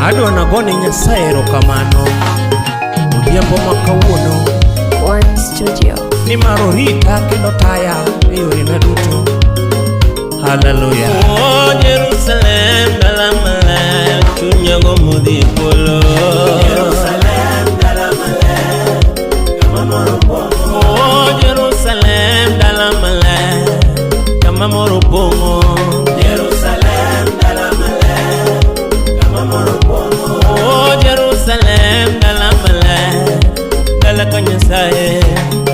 Adwa nagone Nyasaye erokamano odhiambo ma kawuono One Studio. Nimar orita kendo taya e yorena duto. Haleluya. Oh Jerusalem, dala maler, chunya gombo dhi e polo. Jerusalem, dala maler, kama mor opong'o. Oh Jerusalem, dala maler, kama mor opong'o. Jerusalem, dala maler, kama mor opong'o. Oh Jerusalem, dala maler, dala ka Nyasaye.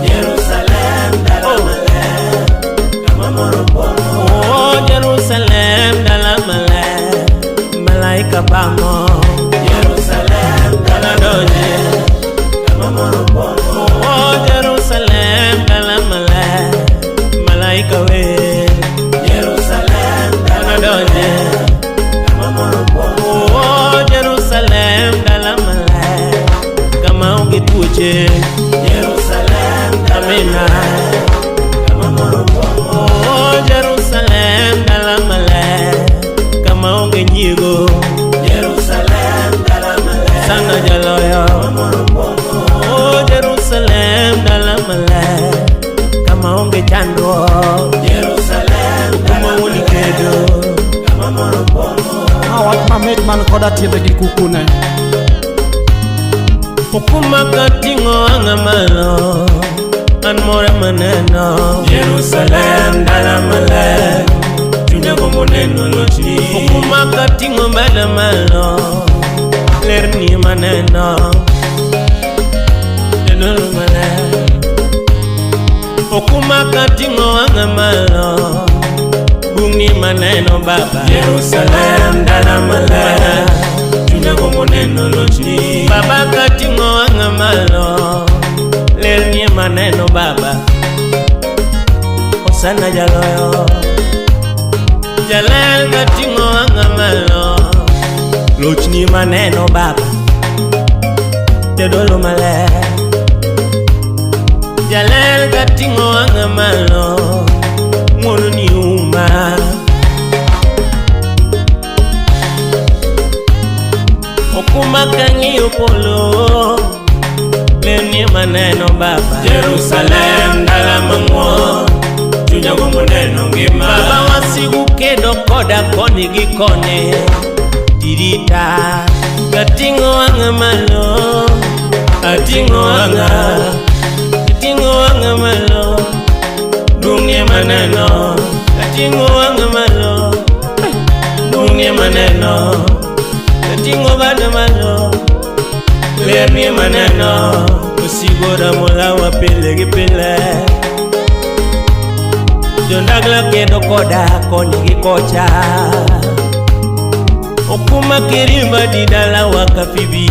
Jerusalem, dala maler, kama mor opong'o. Oh Jerusalem, dala maler, malaika pamo. Jerusalem, dala Donje. kama mor opong'o. Oh Jerusalem, dala maler, malaika we. Jerusalem, dala Donje. kama mor opong'o. Oh Jerusalem, dala maler, kama onge tuoche. Jerusalem, dala Amina. kama mor opong'o. Oh Jerusalem, dala maler, kama onge nyiego. Jerusalem, dala maler, Sana jaloyo. kama mor opong'o. Oh Jerusalem, dala maler, kama onge chandruok. Jerusalem, Kuma dala wuon kedo. kama mor opong'o. Ma wach mamit man koda tiende gi kukune. Okuma kating'o wang'a malo, an more maneno. Jerusalem, dala maler, chunya gombo neno lochni. Okuma kating'o bada malo, lerni maneno. Jadolo maler. Okuma kating'o wang'a malo, bungni maneno baba. Jerusalem, dala maler, chunya gombo neno lochni. Baba kating'o wang'a malo, lerni maneno baba. Osana jaloyo. Jaler kating'o wang'a malo, lochni maneno baba. Jadolo maler. Jaler kating'o wang'a malo, ng'wono ni uma. Okuma kang'iyo polo, lerni maneno baba. Jerusalem, dala mang'won, chunya gombo neno ngima. Baba wasigu kedo koda koni gi koni tirita kating'o wang'a malo ating'o wang'a ating'o wang'a malo duong'ie maneno ating'o wang'a malo duong'ie maneno ating'o bada malo lernie maneno osigora molawa pile gi pile Jondagla kedo koda koni gi kocha Okuma kirimba di dalawa kafibi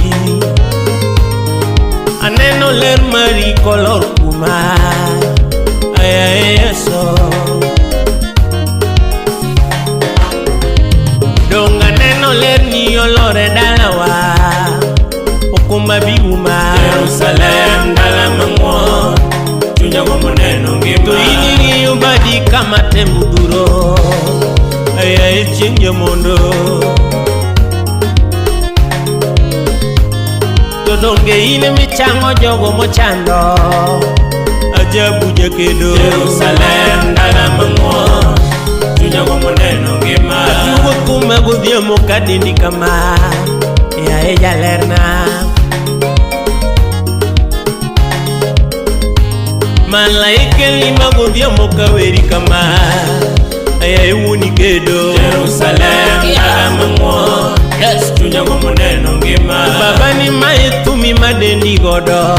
Aneno ler mari kolor kuma Ayaye Yeso Dong aneno ler ni olor e dalawa Okumba bi uma Jerusalem, dala mang'won, chunya gombo neno ngima. To in ing'iyo badi kama tem duro Ayaye chieng' jamondo To donge in michango jogo mochando Ajabu jakedo Jerusalem, dala mang'won, chunya gombo neno ngima. Atugo kuma godhiambo kadindi kama Yaye jalerna Malaike lima godhiambo kaweri kama Yaye wuoni kedo Jerusalem, dala mang'won, chunya gombo neno ngima. Baba ni mae thumi madendi godo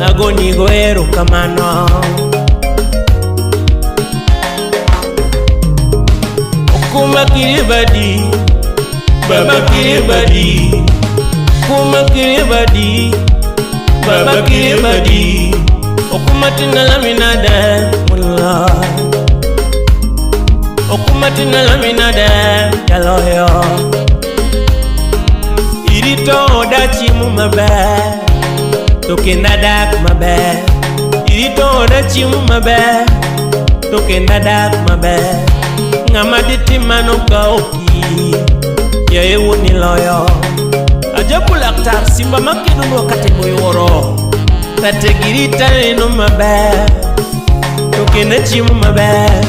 Agonigo erokamano Okuma kiribadi Baba kiribadi Kuma kiribadi Baba kiribadi Okuma tinalaminada Mula Okuma tinalaminada Jaloyo Irito oda chiemo maber To kendo adak maber Irito oda chiemo maber To kendo adak maber Ng'ama ditim mano ka ok in Yaye wuon iloyo matar simba makedonwa katemo yuoro. Rategirita neno maber, to kendo chiemo maber,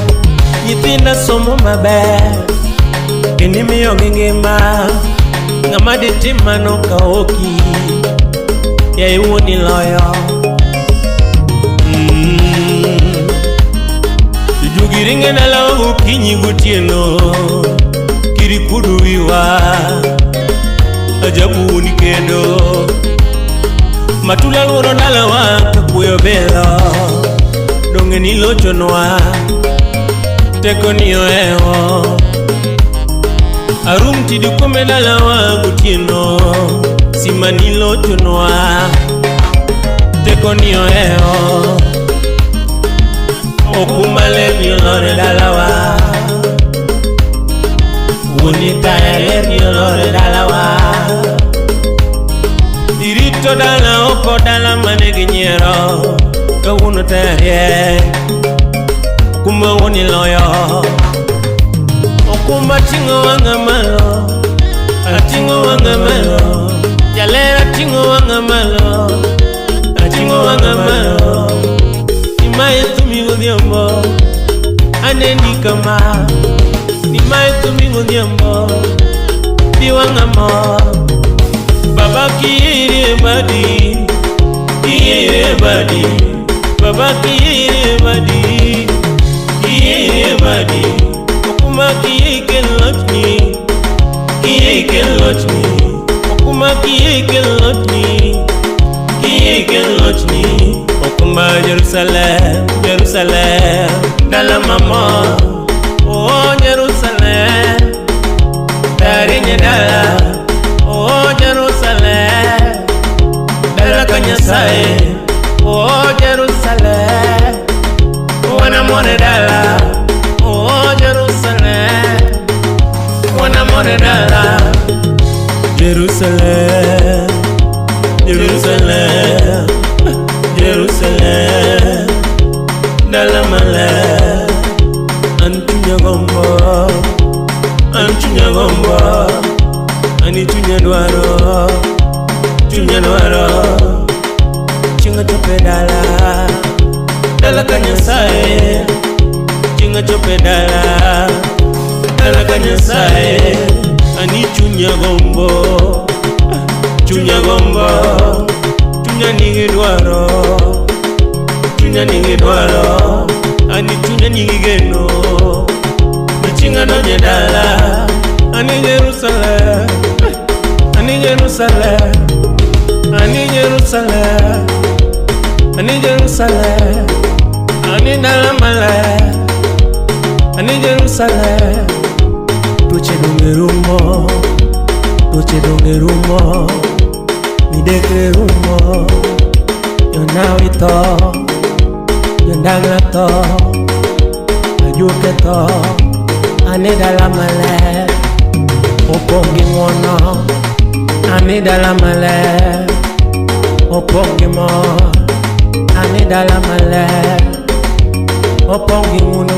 nyithinda somo maber, kendo imiyogi ngima. Ng'ama ditim mano ka oki, yaye wuoni loyo. Jojuogi ringe dalawa gokinyi gotieno, kirikuodo wiwa, ajabu wuoni kendo. Matula luoro dalawa ka kuoyo bilo, donge nilochonwa, teko ni ohewo. Arum tidi kome dalawa gotieno, sima nilochonwa, teko ni ohewo. Okumba ler ni olore dalawa, wuoni taya ler ni olore dalawa. Irito dala oko dala mane gi nyiero, kawuono taya rieny, okumba wuoni loyo. Okumba ting'o wang'a malo, ating'o wang'a malo, jaler ating'o wang'a malo, ating'o wang'a malo. Nimae thumi godhiambo, aneni kama, nimae thumi godhiambo, di wang'a mor. Baba kiyie badi, kiyie badi, baba kiyie badi, kiyie badi. Okumba kiyie kel lochni, kiyie kel lochni, okumba kiyie kel lochni, kiyie kel lochni. Okumba Jerusalem, Jerusalem, dala mamor, oh Jerusalem, darinye dala, oh Jerusalem, dala ka Nyasaye, oh Jerusalem, wanamone dala, oh Jerusalem, wanamone dala. Jerusalem, Jerusalem, Jerusalem, dala maler, an chunya gombo, an chunya gombo, ani chunya dwaro, chunya dwaro. Chieng' achope dala, dala ka Nyasaye, chieng' achope dala, dala ka Nyasaye, ani chunya gombo, chunya gombo, chunya nigi dwaro, chunya nigi dwaro, ani chunya nigi geno, ni chieng' adonje dala, ani Jerusalem, ani Jerusalem, ani Jerusalem, ani Jerusalem, ani dala maler, ani Jerusalem. Tuoche donge rumo, tuoche donge rumo, midekre rumo, jonawi tho, jondangla tho, ajuoke tho, ani dala maler, opong' gi ng'uono, ani dala maler, opong' gi mor, ani dala maler, opong' gi ng'uono.